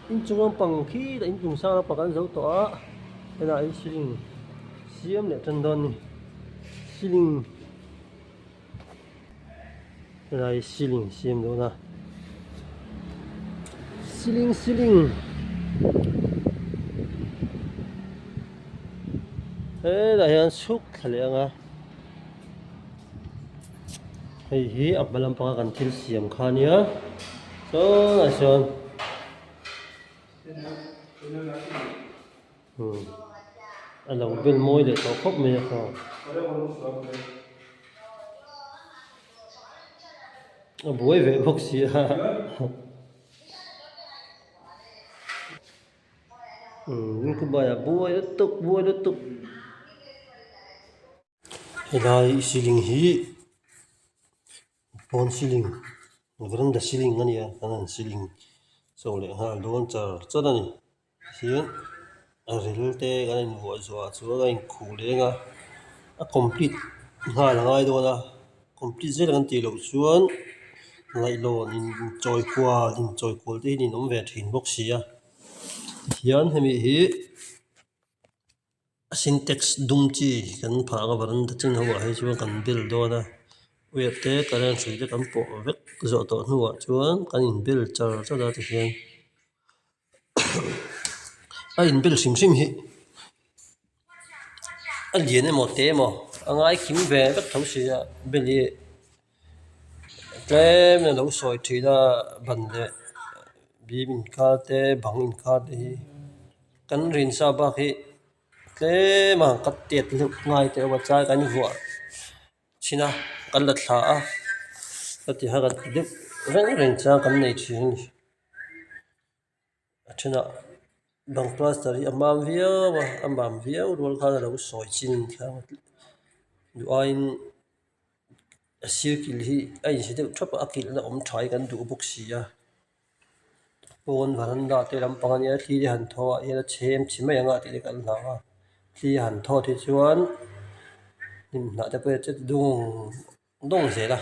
Inchung lampang khi lah inchung sang lampang kan zo tawh a helaiah hian ceiling siam leh tan dawn a ni ceiling helai ceiling siam dawn a ceiling ceiling helaiah hian chhuk thla leh ang a. Hei hi a hma lampanga kan thil siam kha a nia sawnah sawn umm a lo bel mawi leh tawh khawp mai a khaw a buai ve bawk si a umm khawbaiah buai lutuk buai lutuk. Helai ceiling hi pawn ceiling veranda ceiling a ni a kan han ceiling chho leh nghal dawn char char a ni tin a ril te kan invuah zuah chuan a inkhuh leng a a complete nghal a ngai dawn a complete zel kan tih loh chuan ngaihloh inchawi kual inchawi kual te hi a ninawm ve thin bawk si a tihian hemi hi. A sintex dum chi kan phah ang a varanda chin ho ah hi chuan kan bel dawn a wire te current hrui te kan pawh vek zawh tawh hnuah chuan kan inbel char char a tihian a inbel hrim hrim hi a lian emaw te emaw a ngai kim ve vek tho si a bel hi tlem in a lo sawi thin a ban leh bim inkar te bang inkar te hi. Kan rinsa bak hi tlem a ka tet deuh ngai teh a chai kan vuah thin a kan la thla a ka ti kha kan ti deuh reng reng chuan kan nei thin a ni a thenah bang plaster hi a mam viau a a mam viau rual khan a lo sawi chin kha duh aiin a sir kilh hi a insi deuh thap a a kilhna awm tha hi kan duh bawk si a. Pawn varanda te lampang a nia thli te han thaw ah hian a chhem chhe mai ang a tih te kan hlau a thli a han thaw te chuan hnim hnah te pawh hi a che dung dawng zel a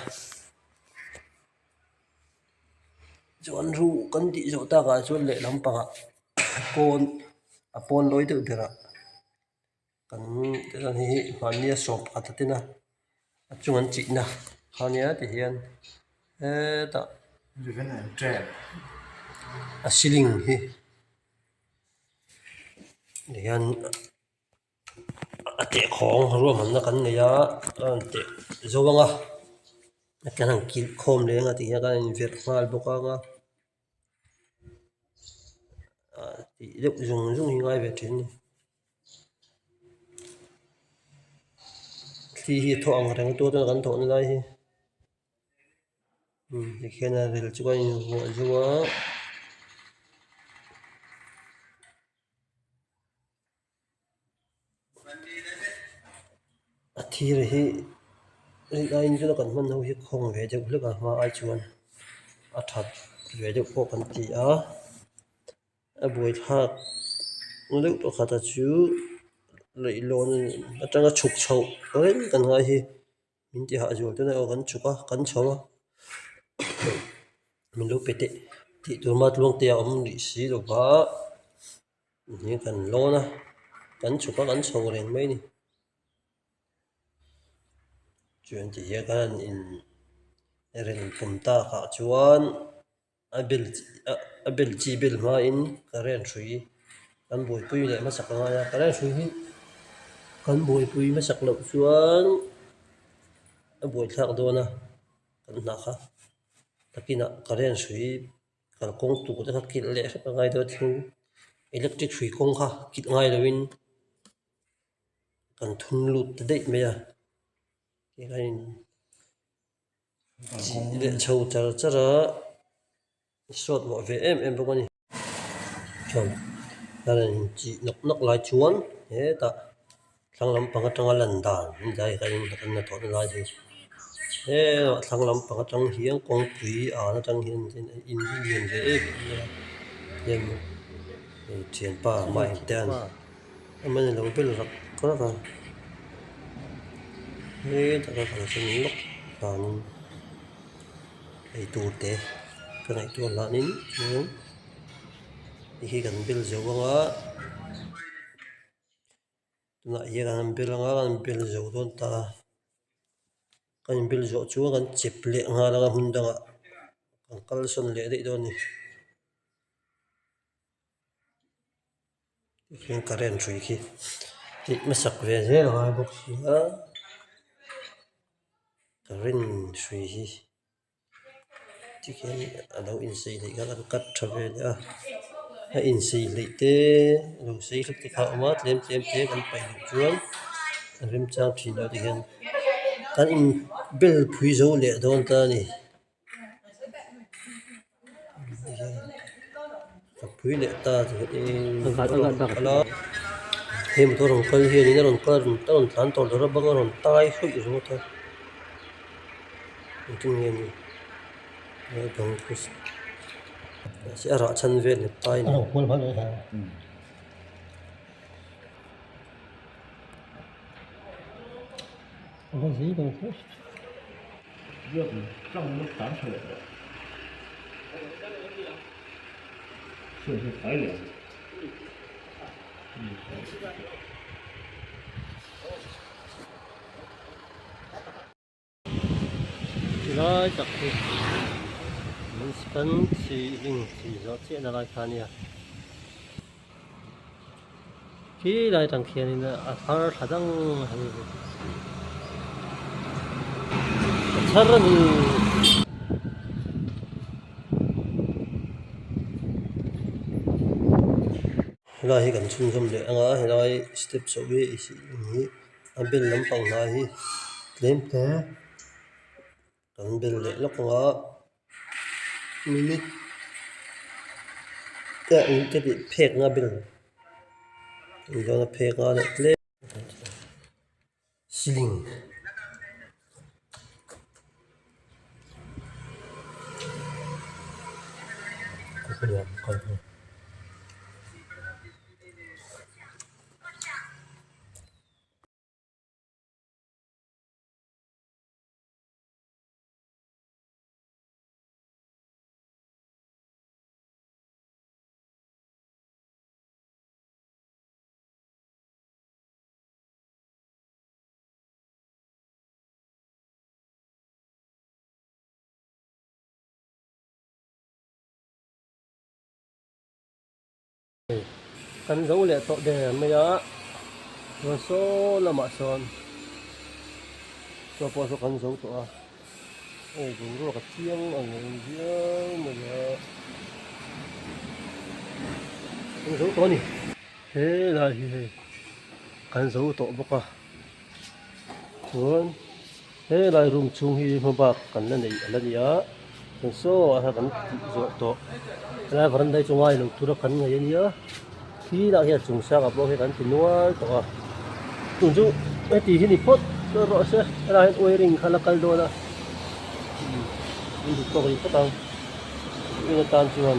chuan ruh kan tih zawh takah chuan lehlam pangah pawn a pawn lawi deuh berah. Kan chuan hei hi mahnia sawm pakhat a tin a a chung an chihna kha nia ti hian hetah a ceiling hi ti hian a tehkhawng ruahmanna kan nei a a rawn teh zo ang a kan han kilh khawm leh ang a ti hian kan inverh nghal bawk ang a tih deuh zung zung hi ngai ve thin a ni. Thli hi a thaw ang reng tur chuan kan thawhna lai hi umm tikhian a rel chu a invuah zo a. A thir hi rin aiin chuan kan hman ho hi khawng ve deuh hlek a hma ai chuan a that ve deuh pawh kan ti a. A buaithlak deuh pakhata chu leihlawn atanga chhuk chhoh reng kan ngai hi min ti hah zual tûn a aw kan chhuk a kan chho a min lo pe teh tih tur ma tluang te a awm rih si lo va ni kan lawn a kan chhuk a kan chho reng mai a ni chuan ti hian khan in rel pawm takah chuan. A bel a bel chi bel hmain current hrui kan buaipui leh hmasak a ngai a current hrui hi kan buaipui hmasak loh chuan a buaithlak dawn a kan hna kha takinah current hrui kalkawng tur te kha kilh leh hrep a ngai dawn thing electric hrui kawng kha kilh ngai lovin kan thun lut ta daih mai a tikhanin. Leh chho char char a sawt mawh ve em em bawk a ni chuan a rawn chih nawk nawk lai chuan hetah thlang lampang atanga lan dan helai kan hnathawhna lai hi helah thlang lampang atang hian kawngpui an atang hian in hi lian ve em em mai a heng hei thianpa mike te an a lo bel rak rak a hetah ka kalsan lawk hlanin eitur te ka ngaihtuah hlanin chuan. Hei hi kan bel zo anga tunah hian an bel anga an bel zo dawn ta kan inbel zawh chuan kan chep leh nghal anga hmun dangah kan kalsawn leh daih dawn a ni. Tikhian current hrui khi tih hmasak ve zel a ngai bawk si a current hrui hi tikhian a lo insei hleih kha kan cut tha ve leh a a insei hleih te a lo sei hlek te kha a awm a tlem tlem te kan paih loh chuan a remchang thin lo tikhian kan in bel phui zo leh dawn ta a ni. Ka pui leh ta he motor rawn kal hianin a rawn kal a rawn tlan tawh lo a bang a rawn tai hawih ringawt a engtin nge ni naupang mahse a rah chhan vel ni tai a ni. Tilai tak hi kan ceiling tih zawh chiah na lai kha a nia khilai atang khianin a thar thla dang a ni a thar a ni. Helai hi kan chhunzawm leh ang a helai step chauh hi hi a bel lampang hnai hi tlem te kan bel leh lawk ang a minute te eng te tih phek na bel dawn a phek a leh tlem ceiling. Kan zo leh tawh der mai a chuan saw lamah sawn saw pawh saw kan zo tawh a hei boruak a chiang ang reng viau mai a kan zo tawh a ni helai hi hei kan zo tawh bawk a chuan helai room chhung hi hmabak kan la neih a la ni a chuan saw ah hian kan tih zawh tawh helai varanda hi chu ngai lo tura kan ngaih a nia khilaiah hian chung sangah pawh hi kan ti nual tawh a tun chu heti hi ni phawt rawh se helaiah hian wiring kha la kal dawn a in duh tawk rih phawt ang in atan chuan.